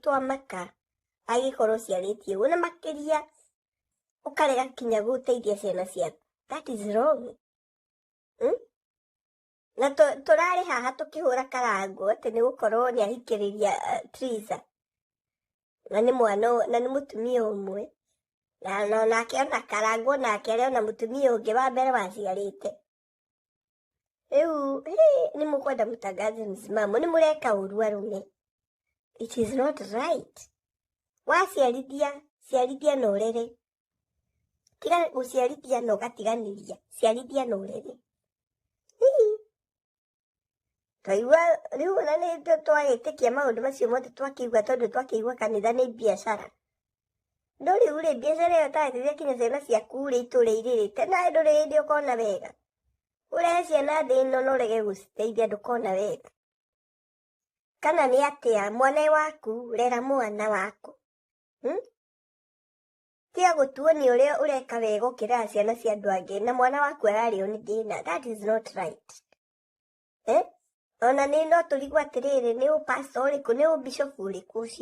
Twamaka agĩkorwo ũciarĩtie ũguo, na makĩria ũkarega kinya gũteithia ciana ciaku. That is wrong. Na tũrarĩ haha tũkĩhũra karango atĩ nĩ gũkorwo nĩ ahikĩrĩria Triza na nĩ mwana na nĩ mũtumia ũmwe na nake ona karangwo nake arĩ ona mũtumia ũngĩ wa mbere waciarĩte. Rĩu nĩ mũkwenda mũtangaze msimamo, nĩ mũreka ũru arũme. It is not right. Waciarithia, ciarithia na ũrere. Tiga gũciarithia na ũgatiganĩria, ciarithia na ũrere. Twaigua rĩu ona nĩ twagĩtĩkia maũndũ macio mothe twakĩigua tondũ twakĩigua kanitha nĩ biacara. No rĩu rĩ, biacara ĩyo ĩtarateithia kinya ciana ciaku rĩ itũre irĩrĩte, nawe ndũrĩ hĩndĩ ũkona wega. Ũrehe ciana thĩ ĩno na ũrege gũciteithia ndũkona wega. Kana nĩ atĩa, mwana waku, rera mwana waku. Tiga gũtuo nĩ ũrĩa ũreka wega ũkĩrera ciana cia andũ angĩ na mwana waku ararĩo nĩ thĩna. That is not right. Eh? Ona nĩ no tũrigwo atĩrĩrĩ, nĩ ũ pastor ũrĩkũ, nĩ ũ bishop ũrĩkũ ũcio?